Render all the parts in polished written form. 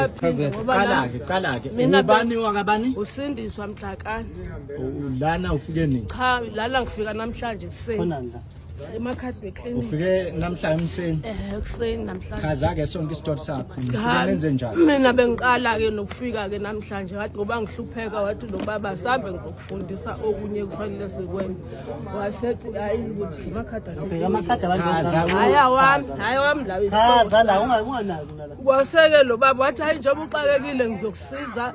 Siwaphinde ngoba Qala-ke, qala-ke. Mina Ubani wakabani? Usindiswa Mdlakane. Lana ufike nini? Cha, lana ngifika namhlanje ekuseni. Khona la. Emakhadi eclinic. Ufike namhla emseni. Eh, ekuseni namhlanje. Chaza-ke sonke isitori sakho. Nifike Cha, nenze njani? Mina bengiqala ke nokufika ke namhlanje, wathi ngoba ngihlupheka, wathi lo baba sambe ngizokufundisa okunye kufanele sikwenze. Wasethi hayi ukuthi amakhadi Bheka amakhadi abantu. Chaza. Hayi awami, hayi awami lawo. Chaza la unganaki nala. Kwaseke lo baba wathi hayi njengoba uxakekile ngizokusiza,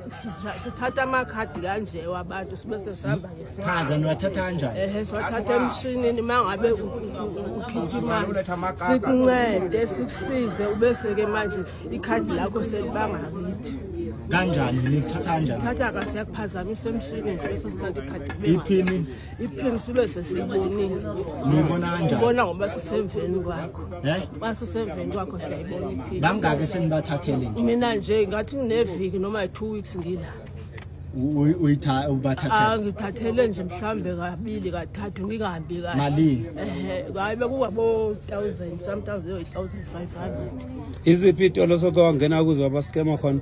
sithatha amakhadi kanje wabantu sibe sesihamba ke. Chaza niwathatha kanjani? Ehe, siwathatha emshinini uma ngabe ukhipha imali sikuncede sikusize, ubese-ke manje ikhadi lakho selibangakithi. Kanjani nithatha kanjani? Sithatha ka siyakuphazamisa emshinini bese sithatha ikhadi kube Iphini iphini sibe sesiyibonile. Niyibona kanjani? Sibona ngoba sisemveni kwakho. Eh? Uma sisemveni kwakho siyayibona iphini. Bangaki esenibathathele nje? Mina nje ngathi ngineviki noma yi-2 weeks ngila. Uyitha ubathathele. Angithathele nje mhlambe kabili kathathu ngingahambi kahle. Malini? Ehe, hayi bekuwabo 1000, sometimes yo 1500. Iziphi iy'tolo soke wangena kuzo abaskema khona?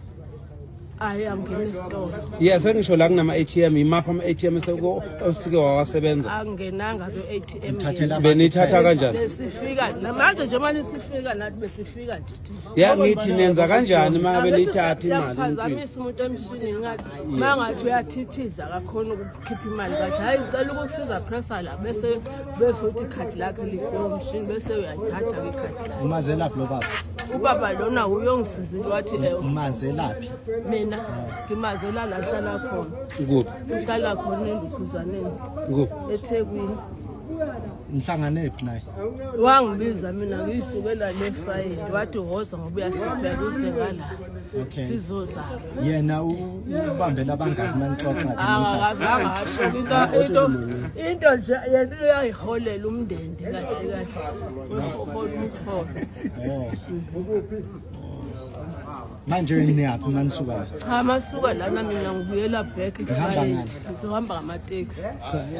Hayi, angena esitolo. Yeah, sengisho la kunama-ATM, imaphi ama-ATM ofike wawasebenza? Angingenanga kwi-ATM. Uthathela abantu Benithatha kanjani? Besifika namanje nje manje sifika nathi besifika nje thina. Ya, ngithi nenza kanjani uma ngabe niyithatha imali emntwini? Siyaphazamisa umuntu emshinini, ngathi mangathi uyathithiza kakhona ukukhipha imali kahle. Hayi, ngicela ukukusiza, pressa la, bese uthi ikhadi lakhe lifike umshini, bese uyayithatha ke ikhadi lakhe. Umazelaphi lo baba? Ubaba lona uyongisizile wathi Umazelaphi? Mina ngimazela la hlala khona. Kuphi? Uhlala khona eNdukhuzaneni. Kuphi? EThekwini. Nihlanganephi naye? Wangibiza mina ngiyisukela le fayili, wathi woza ngoba uyahlupheka, uze ngala. Sizozama. Yena ubambela abangaki manixoxa ke namhlanje? Akazange asho into nje, yena uyayiholela umndende kahle kahle, uhola umholo. Oh. Manje niyaphi manisuka la? Cha, masuka lana mina ngibuyela back. Nihamba ngani? Ngizohamba ngamateksi.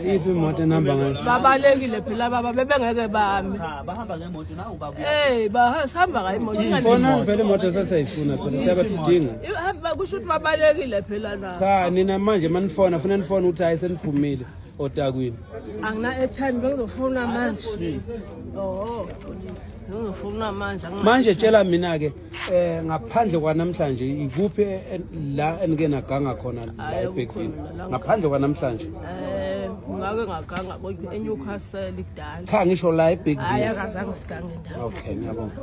Iphi imoto enihamba ngayo? Babalekile phela baba, bebengeke bami. Cha, bahamba ngemoto nawu babu. Eh, bahamba ngayimoto. Fonani phela, imoto sesiyayifuna phela, siyabadinga. Ihamba kusho ukuthi babalekile phela na. Cha, nina manje manifona funa nifone ukuthi hayi seniphumile otakwini. Angina airtime, bengizofona manje. Oh. Ngizofona manje. Manje tshela mina ke, ngaphandle kwanamhlanje ikuphi la enike naganga khona la Hhayi, eBergville? akukhona la. Ngaphandle kwanamhlanje. Ngake ngaganga eNewcastle kudala. Cha, ngisho la Hayi, eBergville. akazange sigange ndawo. Okay, ngiyabonga.